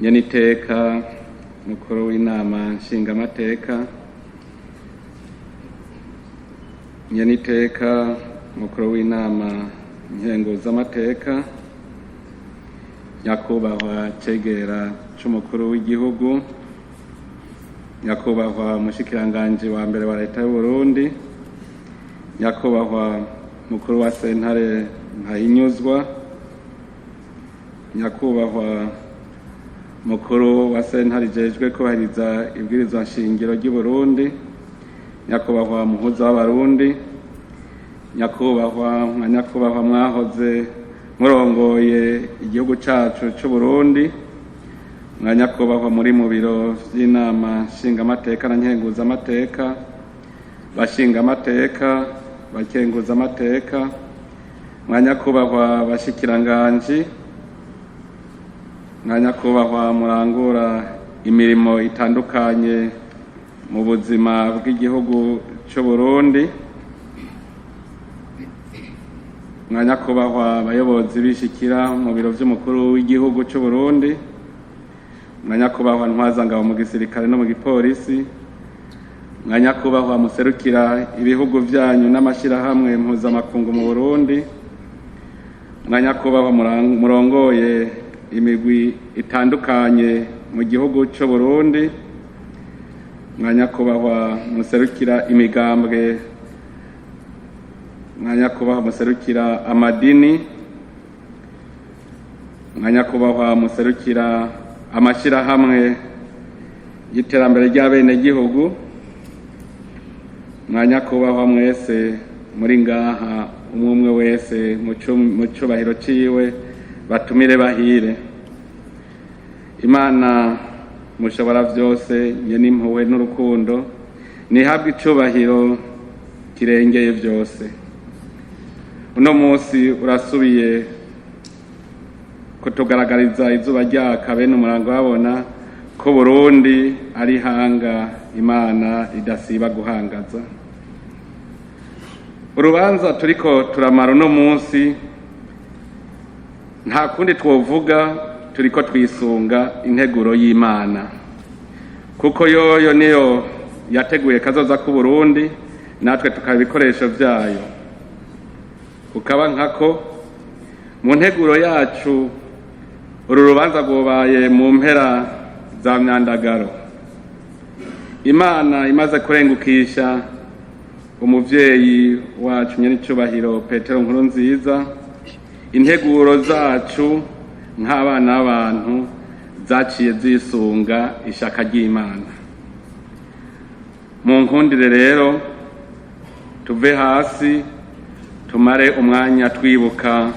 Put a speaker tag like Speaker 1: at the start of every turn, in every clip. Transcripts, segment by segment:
Speaker 1: Nyeniteka mukuru w'inama nshingamateka, nyeniteka mukuru w'inama nkenguzamateka, nyakubahwa cegera c'umukuru w'igihugu, nyakubahwa mushikiranganji wa mbere wa leta y'Uburundi, nyakubahwa mukuru wa sentare Ntahinyuzwa, nyakubahwa mukuru wa sentare ijejwe kubahiriza ibwirizwa nshingiro ry'Uburundi, nyakubahwa muhuza w'Abarundi, nyakubahwa mwa nyakubahwa mwahoze murongoye igihugu cacu c'Uburundi, mwa nyakubahwa muri mu biro vy'inama nshingamateka na nkenguzamateka, bashingamateka, bakenguzamateka, mwa nyakubahwa bashikiranganji, mwa nyakubahwa murangura imirimo itandukanye mu buzima bw'igihugu c'Uburundi, mwa nyakubahwa abayobozi bishikira mu biro vy'umukuru w'igihugu c'Uburundi, mwa nyakubahwa ntwazangabo mu gisirikare no mu gipolisi, mwa nyakubahwa muserukira ibihugu vyanyu n'amashirahamwe mpuzamakungu mu Burundi, mwa nyakubahwa murongoye imigwi itandukanye mu gihugu c'Uburundi, mwa nyakubahwa muserukira imigambwe, mwa nyakubahwa muserukira amadini, mwa nyakubahwa muserukira amashirahamwe y'iterambere ry'abenegihugu, mwa nyakubahwa mwese muri ngaha, umwe umwe wese mu cubahiro ciwe, batumire bahire. Imana mushobora vyose, nyene impuhwe n'urukundo, nihabwe icubahiro kirengeye vyose. Uno munsi urasubiye kutugaragariza izuba ryaka bene umurango babona ko Burundi ari hanga Imana idasiba guhangaza. Urubanza turiko turamara uno munsi nta kundi twovuga, turiko twisunga integuro y'Imana, kuko yoyo niyo yateguye kazoza k'u Burundi, natwe tukaba ibikoresho vyayo. Kukaba nkako mu nteguro yacu uru rubanza rwobaye mu mpera za myandagaro, Imana imaze kurengukisha umuvyeyi wacu nyenicubahiro Petero Nkurunziza. Integuro zacu nk'abana b'abantu zaciye zisunga ishaka ry'Imana. Mu nkundire rero tuve hasi tumare umwanya twibuka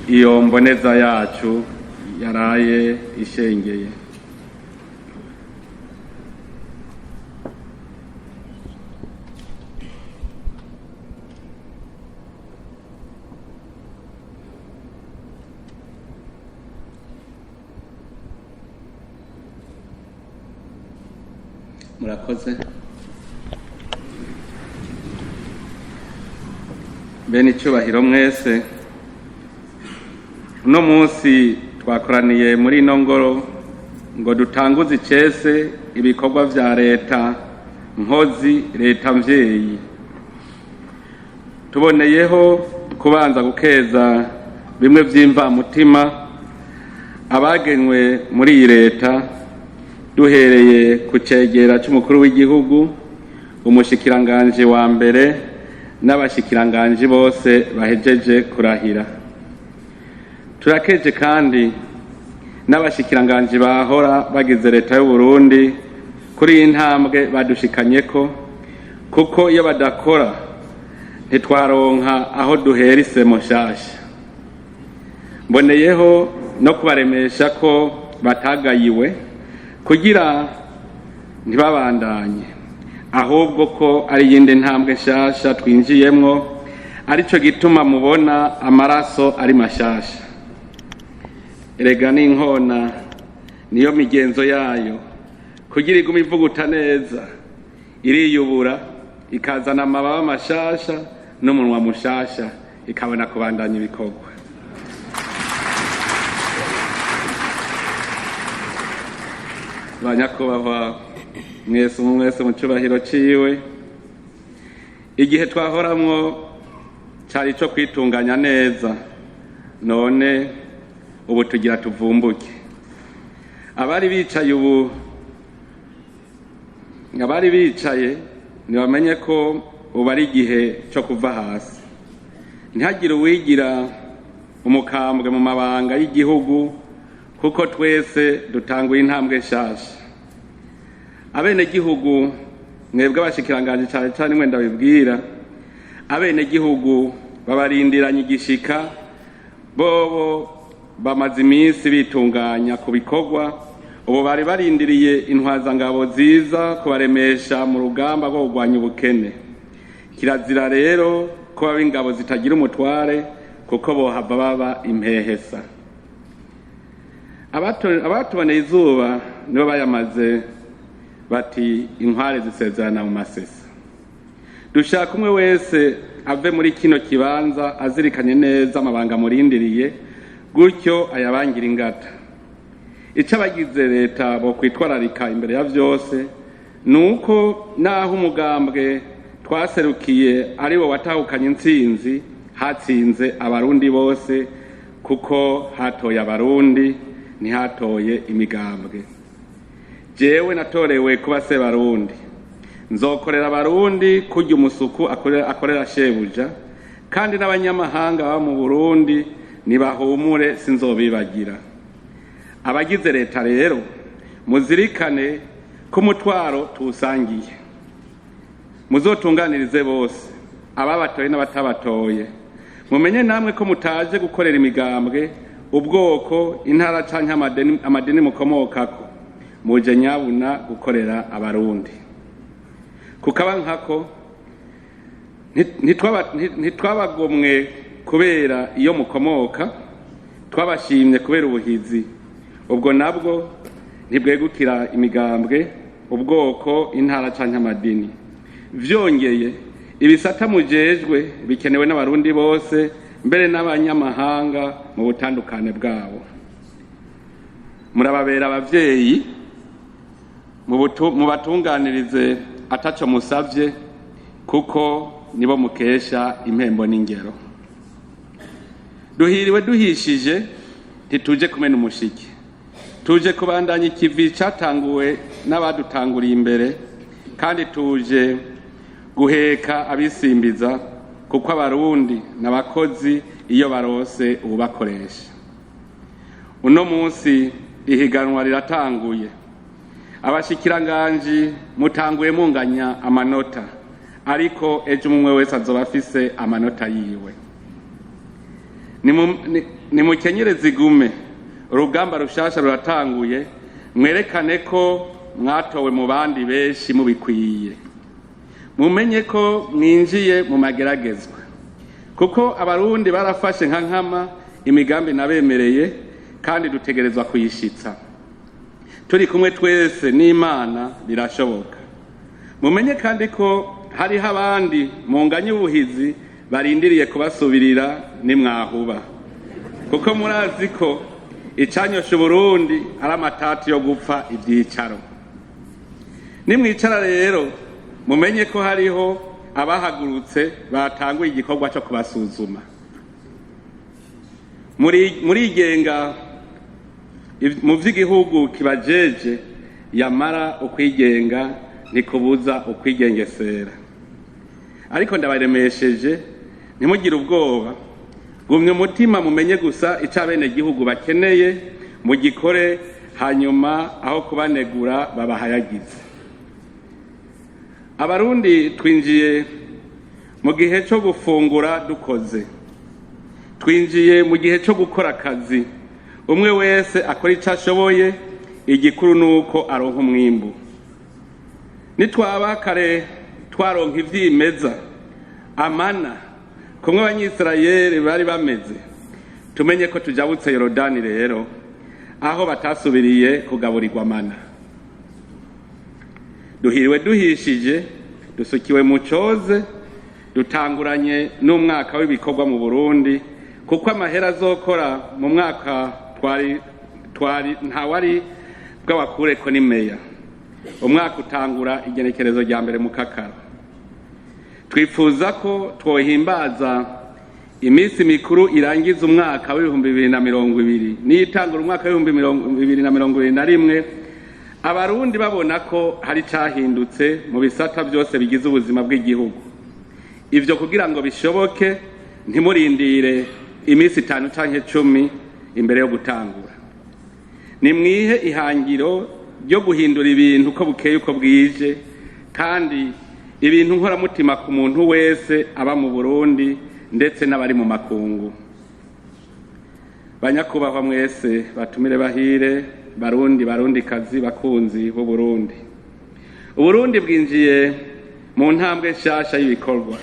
Speaker 1: iyo mboneza yacu yaraye ishengeye. Murakoze. Bene icyubahiro mwese, uno munsi twakoraniye muri ino ngoro ngo dutanguze icese ibikorwa vya leta nkozi, leta mvyeyi. Tuboneyeho kubanza gukeza bimwe vy'imvamutima abagenywe muri iyi leta, duhereye ku cegera c'umukuru w'igihugu, umushikiranganji wa mbere n'abashikiranganji bose bahejeje kurahira. Turakeje kandi n'abashikiranganji bahora bagize leta y'u Burundi kuri iyi ntambwe badushikanyeko, kuko iyo badakora ntitwaronka aho duhera isemo nshasha. Mboneyeho no kubaremesha ko batagayiwe kugira ntibabandanye, ahubwo ko ari iyindi ntambwe nshasha twinjiyemwo, arico gituma mubona amaraso ari mashasha. Erega n'inkona niyo migenzo yayo, kugira igume ivuguta neza iriyubura, ikazana amababa mashasha n'umunwa mushasha, ikabona kubandanya ibikorwa. Banyakubahwa mwese, umwe wese mu cubahiro ciwe, igihe twahoramwo cari ico kwitunganya neza, none ubu tugira tuvumbuke. Abari bicaye ubu, abari bicaye ntibamenye ko ubu ari igihe cyo kuva hasi. Ntihagire uwigira umukambwe mu mabanga y'igihugu, kuko twese dutanguye intambwe nshasha. Abenegihugu, mwebwe abashikiranganji cane cane mwe ndabibwira, abenegihugu babarindiranye igishika. Bobo bamaze iminsi bitunganya ku bikorwa, ubu bari barindiriye intwazangabo ziza kubaremesha mu rugamba rwo kurwanya ubukene. Kirazira rero ko baba ingabo zitagira umutware, kuko bohava baba impehesa. Abatuboneye izuba nibo bayamaze bati: "Inkware zisezerana mu masesa." Dushaka umwe wese ave muri kino kibanza azirikanye neza amabanga murindiriye, gutyo ayabangira ingata. Ico abagize leta bokwitwararika imbere ya vyose ni uko naho umugambwe twaserukiye ari wo watahukanye intsinzi, hatsinze Abarundi bose, kuko hatoye Abarundi, ntihatoye imigambwe. Jewe natorewe kuba Sebarundi, nzokorera Abarundi kurya umusuku akorera shebuja, kandi n'abanyamahanga baba mu Burundi nibahumure, sinzobibagira. Abagize leta rero, muzirikane ko umutwaro tuwusangiye. Muzotunganirize bose, ababatoye n'abatabatoye. Mumenye namwe ko mutaje gukorera imigambwe, ubwoko, intara canke amadini mukomokako. Muje nyabuna gukorera Abarundi. Kukaba nkako, ntitwabagomwe kubera iyo mukomoka, twabashimye kubera ubuhizi. Ubwo nabwo ntibwegukira imigambwe, ubwoko, intara canke amadini. Vyongeye, ibisata mujejwe bikenewe n'Abarundi bose, mbere n'abanyamahanga mu butandukane bwabo. Murababera abavyeyi, mubatunganirize ataco musavye, kuko nibo mukesha impembo n'ingero. Duhiriwe duhishije, ntituje kumena umushike, tuje kubandanya ikivi catanguwe n'abadutanguriye imbere, kandi tuje guheka abisimbiza, kuko Abarundi n'abakozi iyo barose ububakoresha. Uno munsi ihiganwa riratanguye. Abashikiranganji mutanguye munganya amanota, ariko ejo umwe wese azoba afise amanota yiwe. Nimukenyere zigume, urugamba rushasha ruratanguye. Mwerekane ko mwatowe mu bandi benshi mubikwiye. Mumenye ko mwinjiye mu mageragezwa, kuko Abarundi barafashe nka nkama imigambi nabemereye, kandi dutegerezwa kuyishitsa turi kumwe twese n'Imana, birashoboka. Mumenye kandi ko hariho abandi munganya ubuhizi barindiriye kubasubirira nimwahuba, kuko murazi ko icanyosha Uburundi ari amatati yo gupfa ivyicaro. Nimwicara rero, mumenye ko hariho abahagurutse batanguye igikorwa cyo kubasuzuma. Murigenga mu vy'igihugu kibajeje, yamara ukwigenga ntikubuza ukwigengesera. Ariko ndabaremesheje, ntimugire ubwoba, gumye umutima, mumenye gusa ico abenegihugu bakeneye, mugikore, hanyuma aho kubanegura babahayagize. Abarundi twinjiye mu gihe cyo gufungura dukoze, twinjiye mu gihe cyo gukora akazi. Umwe wese akora icyo ashoboye, igikuru ni uko aronka umwimbu. Nitwaba kare twaronka ivyimeza, amana, kumwe Abanyisirayeli bari bameze, tumenye ko tujabutse Yorodani rero, aho batasubiriye kugaburirwa mana. Duhiriwe duhishije, dusukiwe mu coze, dutanguranye n'umwaka w'ibikorwa mu Burundi, kuko amahera azokora mu mwaka twari twari ntawari Bw'abakureko ni meya. Umwaka utangura igenekerezo rya 1 mu Kakaro. Twifuza ko twohimbaza iminsi mikuru irangiza umwaka w'2020 n'itangura umwaka w'2021, abarundi babona ko hari cahindutse mu bisata byose bigize ubuzima bw'igihugu. Ivyo kugira ngo bishoboke, ntimurindire iminsi 5 canke 10 imbere yo gutangura. Nimwihe ihangiro ryo guhindura ibintu uko bukeye uko bwije, kandi ibintu nkoramutima ku muntu wese aba mu Burundi ndetse n'abari mu makungu. Banyakubahwa mwese batumire bahire, Barundi, Barundikazi, bakunzi b'Uburundi, Uburundi bwinjiye mu ntambwe nshasha y'ibikorwa.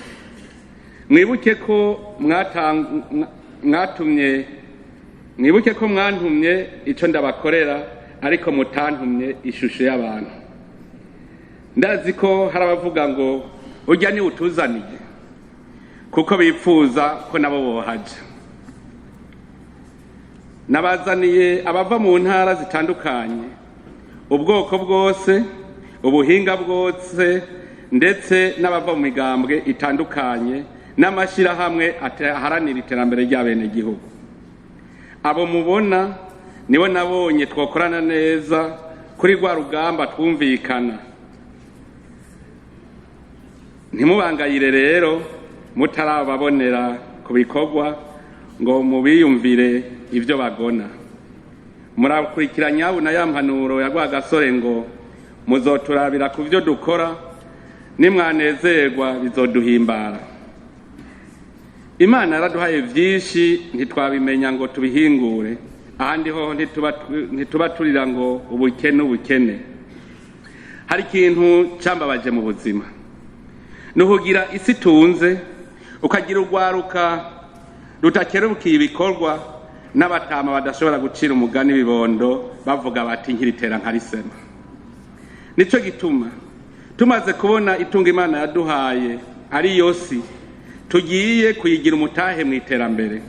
Speaker 1: Mwibuke ko mwatumye, mwibuke ko mwantumye ico ndabakorera, ariko mutantumye ishusho y'abantu. Ndazi ko hari abavuga ngo urya ni utuzaniye, kuko bipfuza ko nabo bohaja. Nabazaniye abava mu ntara zitandukanye, ubwoko bwose, ubuhinga bwose, ndetse n'abava mu migambwe itandukanye n'amashirahamwe aharanira iterambere ry'abenegihugu. Abo mubona nibo nabonye twokorana neza kuri rwa rugamba twumvikana. Ntimubangayire rero mutarababonera ku bikorwa ngo mubiyumvire ibyo bagona. Murakurikira nyabuna ya mpanuro ya Rwagasore ngo muzoturabira ku byo dukora, nimwanezerwa bizoduhimbara. Imana yaraduhaye vyinshi, ntitwabimenya ngo tubihingure. Ahandi hoho ntituba turira ngo ubukene ubukene. Hari ikintu cambabaje mu buzima, ni ukugira isi itunze, ukagira urwaruka rutakerukiye ibikorwa, n'abatama badashobora gucira umugani ibibondo bavuga bati nkiritera nkarisema. Nico gituma tumaze kubona itunga Imana yaduhaye ari yosi, tugiye kuyigira umutahe mu iterambere.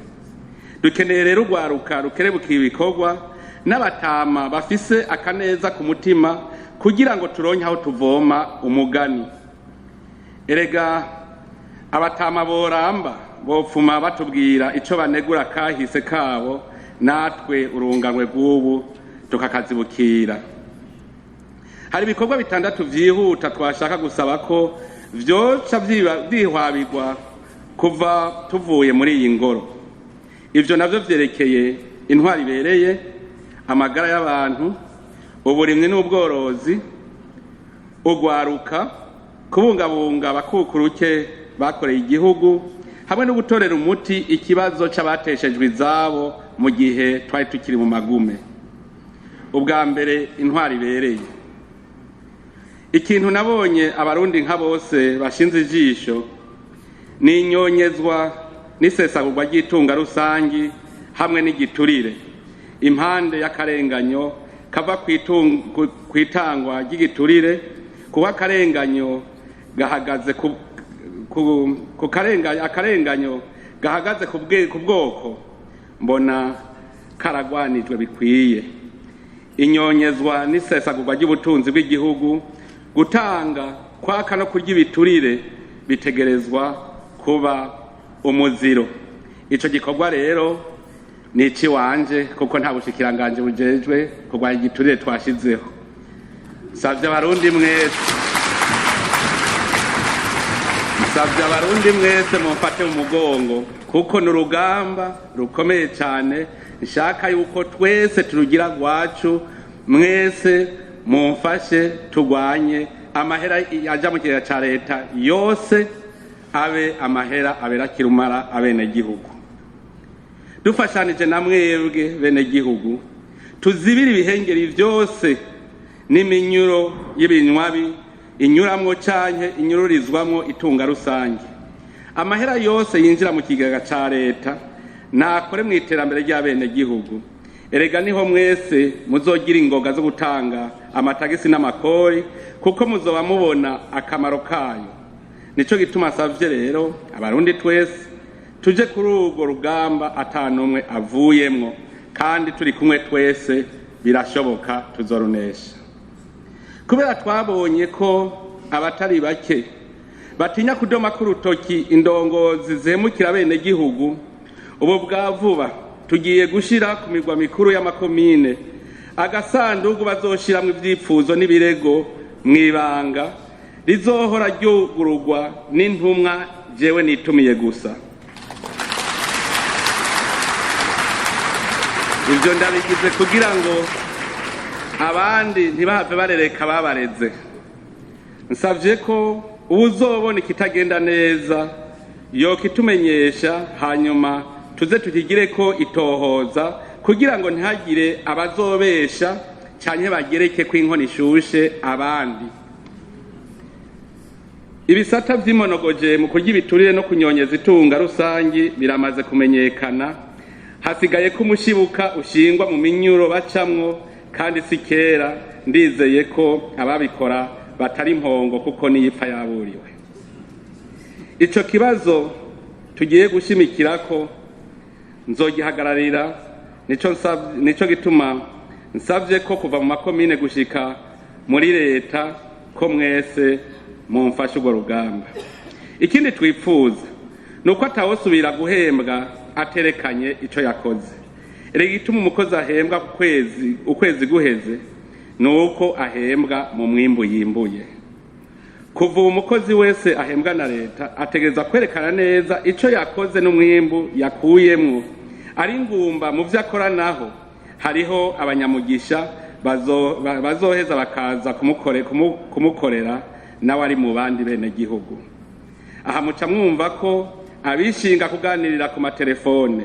Speaker 1: Dukeneye rero urwaruka rukerebukiye ibikorwa n'abatama bafise akaneza ku mutima, kugira ngo turonke aho tuvoma umugani. Erega abatama boramba bopfuma batubwira ico banegura kahise kabo, natwe urunganwe rw'ubu tukakazibukira. Hari ibikorwa 6 vyihuta twashaka gusaba ko vyoca vyihwabirwa kuva tuvuye muri iyi ngoro. Ivyo navyo vyerekeye intwari ibereye, amagara y'abantu, uburimyi n'ubworozi, urwaruka, kubungabunga abakukuruke bakoreye igihugu, hamwe no gutorera umuti ikibazo c'abateshejwe izabo mu gihe twari tukiri mu magume. Ubwa mbere, intwari ibereye. Ikintu nabonye abarundi nka bose bashinze ijisho ni inyonyezwa n'isesagurwa ry'itunga rusangi hamwe n'igiturire, impande y'akarenganyo kava kw'itangwa ry'igiturire, kuko akarenganyo gahagaze ku, ku, ku karenga, akarenganyo gahagaze ku bwoko mbona karagwanijwe bikwiye. Inyonyezwa n'isesagurwa ry'ubutunzi bw'igihugu, gutanga kwaka no kurya ibiturire bitegerezwa kuba umuziro. Ico gikorwa rero ni iciwanje, kuko nta bushikiranganje bujejwe kurwanya igiturire twashizeho. Savye abarundi mwese, savye abarundi mwese mumfate mu mugongo, kuko ni urugamba rukomeye cyane. Nshaka yuko twese turugira rwacu. Mwese mumfashe turwanye amahera aja mu kigega ca leta yose, abe amahera abera kirumara abenegihugu. Dufashanije na mwebwe benegihugu, tuzibire ibihengeri vyose n'iminyuro y'ibinywabi inyuramwo canke inyururizwamwo itunga rusange. Amahera yose yinjira mu kigega ca leta nakore mu iterambere ry'abenegihugu. Erega niho mwese muzogira ingoga zo gutanga amatagisi n'amakori, kuko muzoba mubona akamaro kayo. Nico gituma savye rero abarundi twese tuje kuri urwo rugamba atanumwe avuyemwo, kandi turi kumwe twese. Birashoboka, tuzorunesha, kubera twabonye ko abatari bake batinya kudoma k'urutoki indongozi zihemukira bene gihugu. Ubu bwa vuba tugiye gushira ku migwa mikuru y'amakomine agasandugu bazoshiramwo ivyipfuzo n'ibirego mw'ibanga, rizohora ryugururwa n'intumwa jewe nitumiye gusa. Ivyo ndabigize kugira ngo abandi ntibahave barereka babareze. Nsavye ko uwuzobona ikitagenda neza yokitumenyesha, hanyuma tuze tukigire ko itohoza, kugira ngo ntihagire abazobesha canke bagereke ko inkono ishushe abandi. Ibisata vy'imonogoje mu kurya ibiturire no kunyonyeza itunga rusangi biramaze kumenyekana. Hasigaye ko umushibuka ushingwa mu minyuro bacamwo, kandi si kera. Ndizeye ko ababikora batari impongo, kuko niyipfa yaburiwe. Ico kibazo tugiye gushimikirako nzogihagararira. Nico gituma nsavye ko kuva mu makomine gushika muri leta ko mwese mumfashe urwo rugamba. Ikindi twipfuza ni uko atawosubira guhembwa aterekanye ico yakoze. Erega igituma umukozi ahembwa ku kwezi, ukwezi guheze, ni uko ahembwa mu mwimbu yimbuye. Kuva ubu, umukozi wese ahembwa na leta ategereza kwerekana neza ico yakoze n'umwimbu yakuyemwo. Ari ngumba mu vyo akora, naho hariho abanyamugisha bazoheza bakaza kumukorera nawe ari mu bandi bene gihugu. Aha muca mwumva ko abishinga kuganirira ku matelefone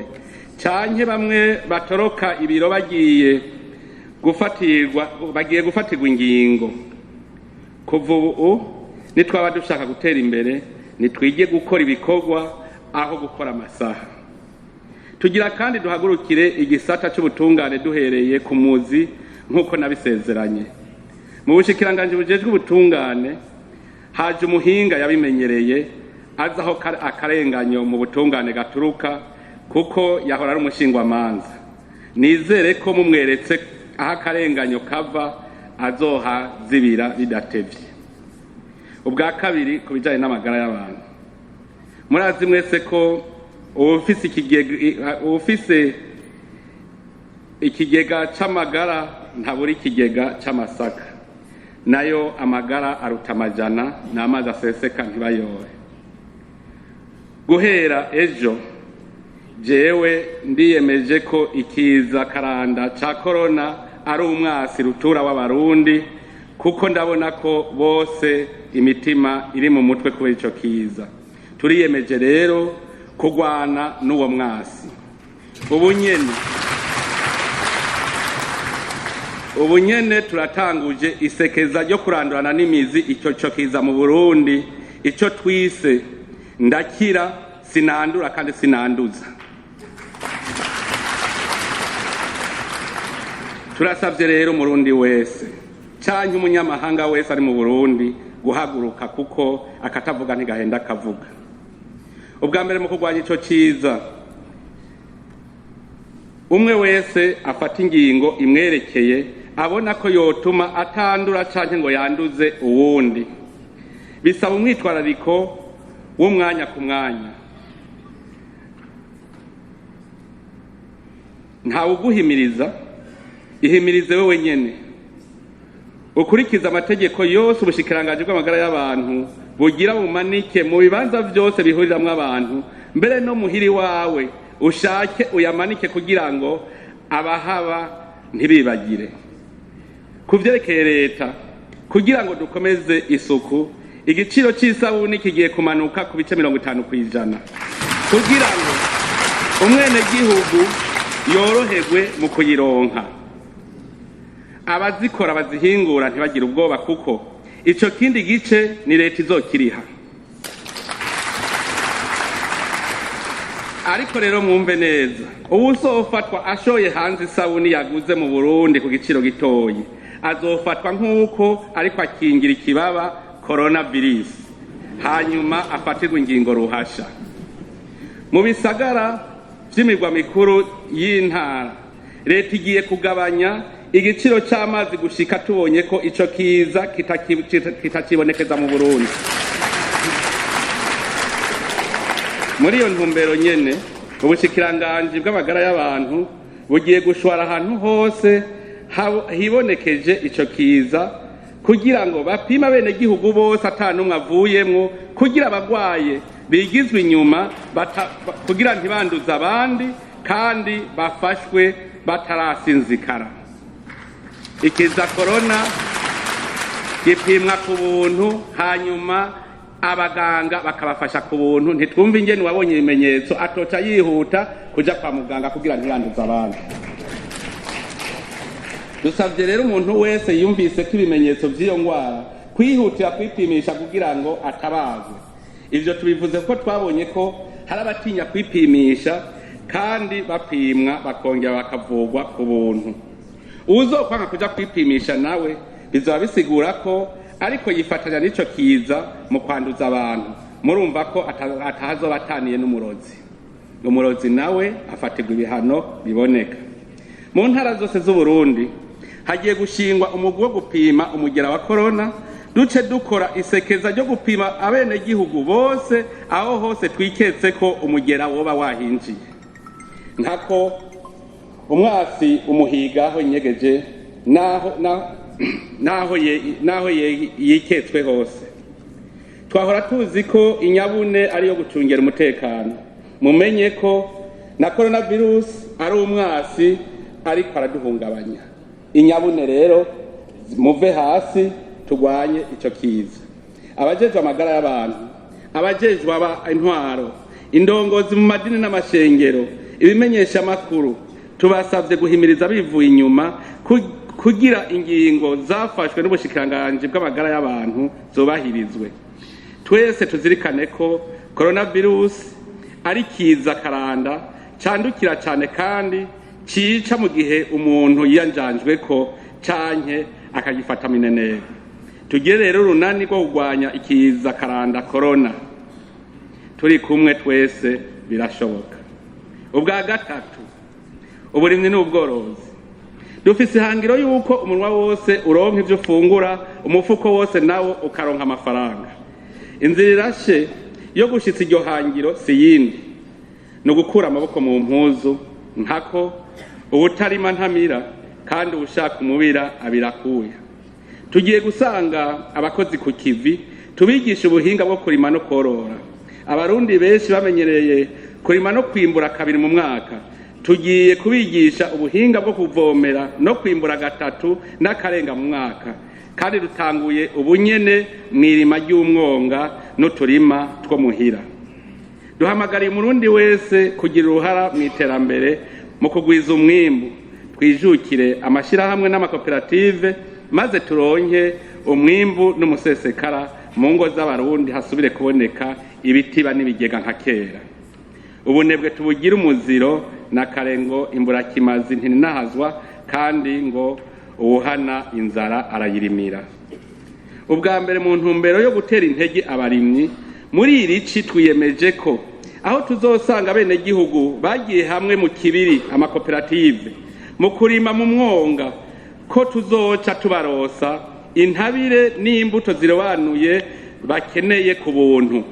Speaker 1: canke bamwe batoroka ibiro bagiye gufatirwa ingingo. Kuva ubu, nitwaba dushaka gutera imbere, nitwige gukora ibikorwa aho gukora amasaha. Tugira kandi duhagurukire igisata c'ubutungane duhereye ku muzi, nk'uko nabisezeranye. Mu bushikiranganji bujejwe ubutungane haje umuhinga yabimenyereye, azi aho akarenganyo mu butungane gaturuka, kuko yahora ari umushingwamanza. Nizere ko mumweretse aho akarenganyo kava azohazibira bidatevye. Ubwa kabiri, ku bijanye n'amagara y'abantu, murazi mwese ko uwufise ikigega c'amagara ntabura ikigega c'amasaka. Nayo amagara aruta amajana, n'amazi aseseka ntibayore. Guhera ejo, jewe ndiyemeje ko ikiza karanda ca korona ari umwasi rutura w'Abarundi, kuko ndabona ko bose imitima iri mu mutwe kubera ico kiza. Turiyemeje rero kurwana n'uwo mwasi. Ubu nyene turatanguje isekeza ryo kurandurana n'imizi ico co kiza mu Burundi, ico twise "Ndakira, sinandura kandi sinanduza". Turasavye rero Umurundi wese canke umunyamahanga wese ari mu Burundi guhaguruka, kuko akatavuga ntigahenda akavuga. Ubwa mbere, mu kurwanya ico ciza, umwe wese afata ingingo imwerekeye abona ko yotuma atandura canke ngo yanduze uwundi. Bisaba umwitwarariko w'umwanya ku mwanya. Ntawuguhimiriza, ihimirize wewe nyene. Ukurikiza amategeko yose ubushikiranganji bw'amagara y'abantu bugira, bumanike mu bibanza vyose bihuriramwo abantu, mbere no muhiri wawe ushake uyamanike, kugira ngo abahaba ntibibagire. Ku vyerekeye leta, kugira ngo dukomeze isuku, igiciro c'isabuni kigiye kumanuka ku bice 50%, kugira ngo umwenegihugu yoroherwe mu kuyironka. Abazikora bazihingura ntibagire ubwoba, kuko ico kindi gice ni leta izokiriha. Ariko rero mwumve neza, uwuzofatwa ashoye hanze isabuni yaguze mu Burundi ku giciro gitoyi azofatwa nk'uko ariko akingira ikibaba coronavirus, hanyuma afatirwe ingingo ruhasha. Mu bisagara vy'imirwa mikuru y'intara, leta igiye kugabanya igiciro c'amazi gushika tubonye ko ico kiza kitacibonekeza mu Burundi. Muri iyo ntumbero nyene, ubushikiranganji bw'amagara y'abantu bugiye gushwara ahantu hose hibonekeje ico kiza kugira ngo bapime abenegihugu bose ata n'umwe avuyemwo, kugira abagwaye bigizwe inyuma kugira ntibanduze abandi kandi bafashwe batarasinzikara. Ikiza korona gipimwa ku buntu, hanyuma abaganga bakabafasha ku buntu. Ntitwumve ingene uwabonye ibimenyetso atoca yihuta kuja kwa muganga kugira ntiyanduze abandi. Dusavye rero umuntu wese yumvise ko ibimenyetso vy'iyo ngwara kwihutira kwipimisha kugira ngo atabazwe. Ivyo tubivuze kuko twabonye ko hari abatinya kwipimisha kandi bapimwa bakongera bakavugwa ku buntu. Uwuzokwanga kuja kwipimisha nawe bizoba bisigura ko ariko yifatanya n'ico kiza mu kwanduza abantu. Murumva ko atahazoba ataniye n'umurozi. Umurozi nawe afatirwa ibihano biboneka. Mu ntara zose z'Uburundi hagiye gushingwa umugwi wo gupima umugera wa korona, duce dukora isekeza ryo gupima abenegihugu bose aho hose twiketse ko umugera woba wahinjiye. Nkako umwasi umuhiga aho inyegeje naho yiketswe hose. Twahora tuzi ko inyabune ariyo gucungera umutekano. Mumenye ko na coronavirus ari umwasi ariko araduhungabanya. Inyabune rero muve hasi tugwanye ico kiza. Abajejwe amagara y'abantu, abajejwe intwaro, indongozi mu madini n'amashengero, ibimenyesha makuru, tubasavye guhimiriza bivuye inyuma kugira ingingo zafashwe n'ubushikiranganji bw'amagara y'abantu zubahirizwe. Twese tuzirikane ko coronavirus ari kiza karanda candukira cane kandi cica mu gihe umuntu yiyanjanjwe ko canke akagifata minenero. Tugire rero urunani rwo kurwanya ikiza karanda corona. Turi kumwe twese birashoboka. Ubwa gatatu, uburimyi n'ubworozi. Dufise ihangiro yuko umunwa wose uronka ivyo ufungura, umufuko wose nawo ukaronka amafaranga. Inzira irashe yo gushitsa iryo hangiro si yindi, ni ugukura amaboko mu mpuzu, nkako uwutarima ntamira kandi uwushaka umubira abirakuya. Tugiye gusanga abakozi ku kivi tubigisha ubuhinga bwo kurima no korora. Abarundi benshi bamenyereye kurima no kwimbura kabiri mu mwaka. Tugiye kubigisha ubuhinga bwo kuvomera no kwimbura gatatu n'akarenga mu mwaka, kandi dutanguye ubunyene mw'irima ry'umwonga n'uturima two muhira. Duhamagariye umurundi wese kugira uruhara mw'iterambere mu kugwiza umwimbu. Twijukire amashirahamwe n'amakoperative maze turonke umwimbu n'umusesekara mu ngo z'abarundi, hasubire kuboneka ibitiba n'ibigega nka kera. Ubunebwe tubugire umuziro na karengo imburakimazi ntininahazwa, kandi ngo uwuhana inzara arayirimira. Ubwa mbere mu ntumbero yo gutera intege abarimyi muri iri ci twiyemeje ko aho tuzosanga abenegihugu bagiye hamwe mu kibiri amakoperative mu kurima mu mwonga, ko tuzoca tubarosa intabire n'imbuto zirobanuye bakeneye ku buntu.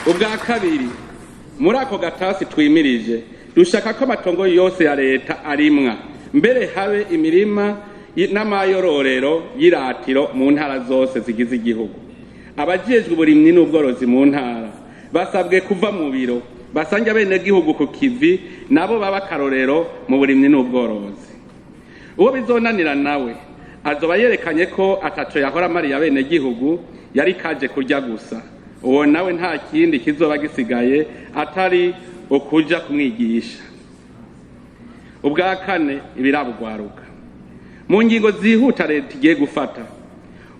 Speaker 1: Ubwa kabiri, muri ako gatasi twimirije dushaka ko amatongo yose ya leta arimwa, mbere habe imirima n'amayororero y'iratiro mu ntara zose zigize igihugu. Abajejwe uburimyi n'ubworozi mu ntara basabwe kuva mu biro basange abenegihugu ku kivi, nabo baba akarorero mu burimyi n'ubworozi. Uwo bizonanira nawe azoba yerekanye ko ataco yahora amariye abenegihugu, yari kaje kurya gusa. Uwo nawe nta kindi kizoba gisigaye atari ukuja kumwigisha. Ubwa kane, ibirabugwaruka. Mu ngingo zihuta leta igiye gufata,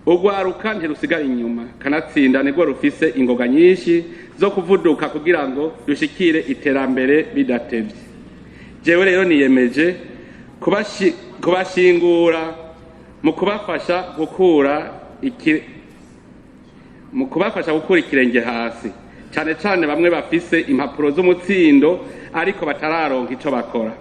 Speaker 1: urwaruka ntirusigara inyuma, kanatsinda nirwo rufise ingoga nyinshi zo kuvuduka kugira ngo rushikire iterambere bidatevye. Jewe rero niyemeje kubashingura mu kubafasha gukura mu kubafasha gukura ikirenge hasi, cane cane bamwe bafise impapuro z'umutsindo ariko batararonka ico bakora.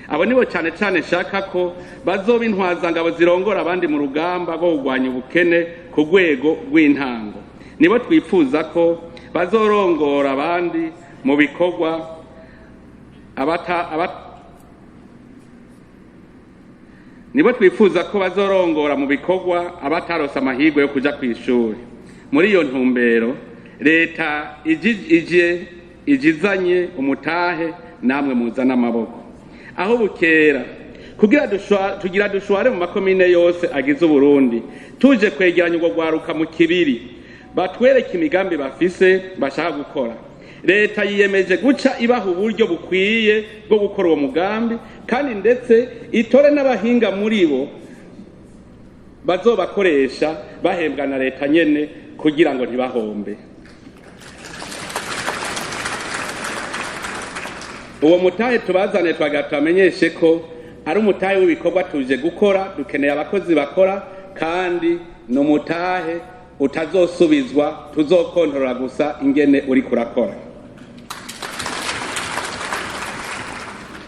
Speaker 1: Abo nibo cane cane nshaka ko bazoba intwazangabo zirongora abandi mu rugamba rwo kurwanya ubukene ku rwego rw'intango. Nibo twifuza ko bazorongora abandi mu bikorwa abata, abata, nibo twifuza ko bazorongora mu bikorwa abatarose amahirwe yo kuja kw'ishuri. Muri iyo ntumbero, leta ije ijizanye umutahe, namwe muzana amaboko. Aho bukera kugira tugira dushware mu makomine yose agize Uburundi, tuje kwegeranya urwo rwaruka mu kibiri, batwereke imigambi bafise bashaka gukora. Leta yiyemeje guca ibaha uburyo bukwiye bwo gukora uwo mugambi, kandi ndetse itore n'abahinga muri bo bazobakoresha bahembwa na leta nyene kugira ngo ntibahombe. Uwo mutahe tubazane twagira tubamenyeshe ko ari umutahe w'ibikorwa tuje gukora. Dukeneye abakozi bakora, kandi ni umutahe utazosubizwa, tuzokontorora gusa ingene uriko urakora.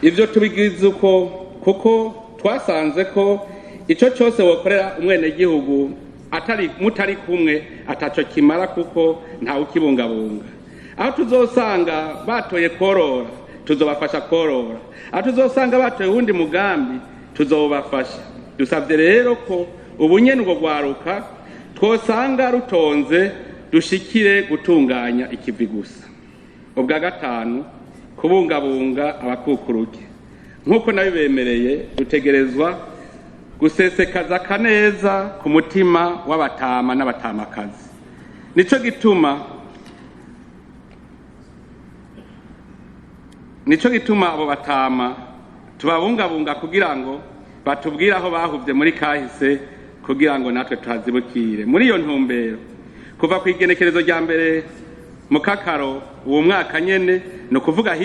Speaker 1: Ivyo tubigize uko kuko twasanze ko ico cose wokorera umwenegihugu atari mutari kumwe ataco kimara, kuko ntawe ukibungabunga. Aho tuzosanga batoye korora, tuzobafasha korora. Aho tuzosanga batoye uwundi mugambi, tuzobafasha. Dusavye rero ko ubu nyene urwo rwaruka twosanga rutonze dushikire gutunganya ikivi gusa. Ubwa gatanu, kubungabunga abakukuruke. Nk'uko nabibemereye, dutegerezwa gusesekaza akaneza ku mutima w'abatama n'abatamakazi. Nico gituma abo batama tubabungabunga kugira ngo batubwire aho bahuvye muri kahise, kugira ngo natwe tuhazibukire. Muri iyo ntumbero, kuva ku igenekerezo rya 1 Mukakaro uwo mwaka nyene, ni ukuvuga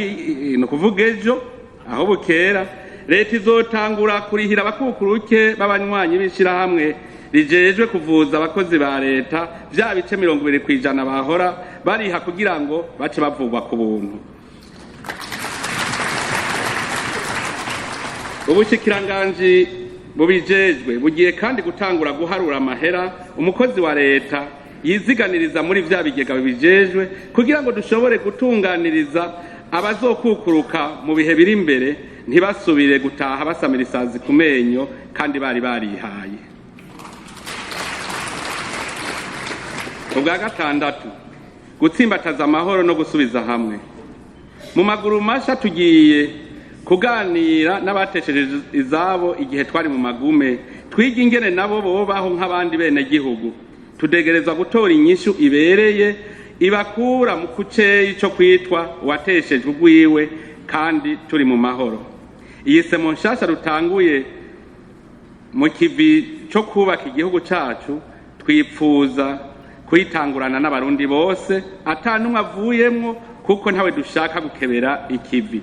Speaker 1: ejo aho bukera, leta izotangura kurihira abakukuruke b'abanywanyi b'ishirahamwe rijejwe kuvuza abakozi ba leta vya bice 20% bahora bariha, kugira ngo bace bavugwa ku buntu. Ubushikiranganji bubijejwe bugiye kandi gutangura guharura amahera umukozi wa leta yiziganiriza muri vya bigega bibijejwe, kugira ngo dushobore gutunganiriza abazokukuruka mu bihe biri imbere, ntibasubire gutaha basamira isazi ku menyo kandi bari barihaye. Ubwa gatandatu, gutsimbataza amahoro no gusubiza hamwe. Mu maguru masha tugiye kuganira n'abatesheje izabo igihe twari mu magume, twiga ingene nabo bobaho nk'abandi bene gihugu. Tudegerezwa gutora inyishu ibereye ibakura mu kuceyi co kwitwa uwateshejwe ugwiwe kandi turi mu mahoro. Iyi semo nshasha rutanguye mu kivi co kubaka igihugu cacu, twipfuza kuyitangurana n'Abarundi bose ata n'umwe avuyemwo, kuko ntawe dushaka gukebera ikivi.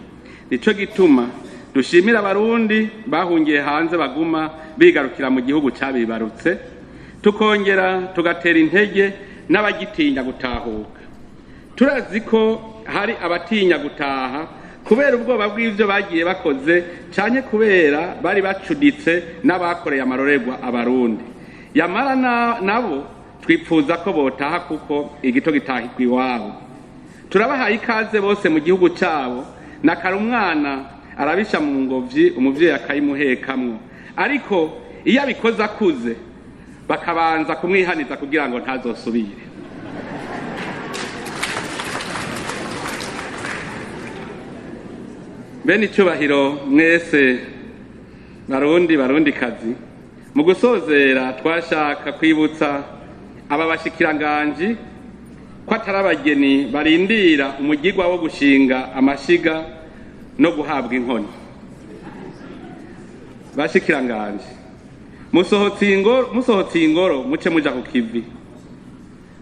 Speaker 1: Nico gituma dushimira Abarundi bahungiye hanze baguma bigarukira mu gihugu cabibarutse, tukongera tugatera intege n'abagitinya gutahuka. Turazi ko hari abatinya gutaha kubera ubwoba bw'ivyo bagiye bakoze, canke kubera bari bacuditse n'abakoreye amarorerwa Abarundi. Yamara nabo twipfuza ko botaha, kuko igito gitahirwa iwabo. Turabahaye ikaze bose mu gihugu cabo. Na kare umwana arabisha mu ngobyi, umuvyeyi akayimuhekamwo, ariko iyo abikoze akuze bakabanza kumwihaniza kugira ngo ntazosubire. Bene icyubahiro mwese Barundi, Barundi kazi, mu gusozera twashaka kwibutsa aba bashikiranganji ko atari abageni barindira umugigwa wo gushinga amashiga no guhabwa inkoni. Bashikiranganji, musohotse ingoro muce muja ku kivi.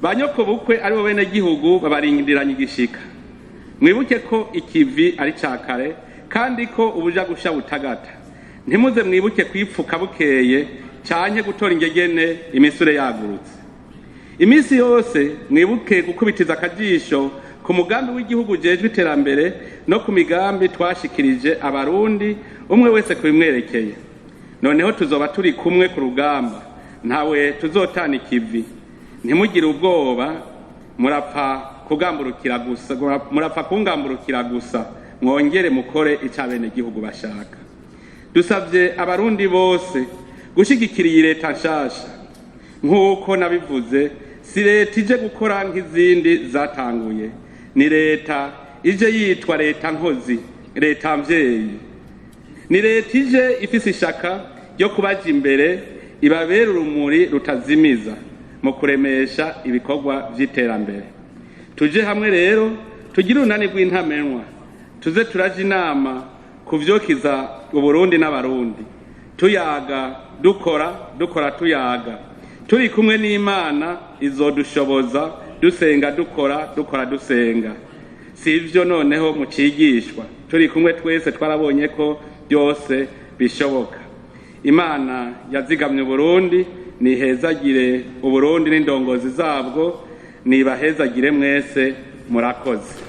Speaker 1: Banyoko bukwe aribo bene gihugu babarindiranye igishika. Mwibuke ko ikivi ari ca kare, kandi ko ubuja gusha butagata. Ntimuze mwibuke kwipfuka bukeye canke gutora ingegene imisure yagurutse. Iminsi yose mwibuke gukubitiza akajisho Ku mugambi w'igihugu ujejwe iterambere no ku migambi twashikirije Abarundi, umwe wese kubimwerekeye. Noneho tuzoba turi kumwe ku rugamba, ntawe tuzotana ikivi. Ntimugire ubwoba, murapfa kugamburukira gusa, murapfa kungamburukira gusa, mwongere mukore ico abenegihugu bashaka. Dusavye Abarundi bose gushigikira iyi leta nshasha. Nk'uko nabivuze, si leta ije gukora nk'izindi zatanguye, ni leta ije yitwa leta nkozi, leta mvyeyi. Ni leta ije ifise ishaka ryo kubaja imbere, ibabera urumuri rutazimiza mu kuremesha ibikorwa vy'iterambere. Tuje hamwe rero, tugire urunani rw'intamenwa, tuze turaja inama kuvyokiza Uburundi n'Abarundi, tuyaga dukora, dukora tuyaga. Turi kumwe n'Imana izodushoboza, dusenga dukora, dukora dusenga. Si ivyo noneho mucigishwa? Turi kumwe twese, twarabonye ko byose bishoboka. Imana yazigamye Uburundi nihezagire Uburundi n'indongozi zabwo, nibahezagire mwese. Murakoze.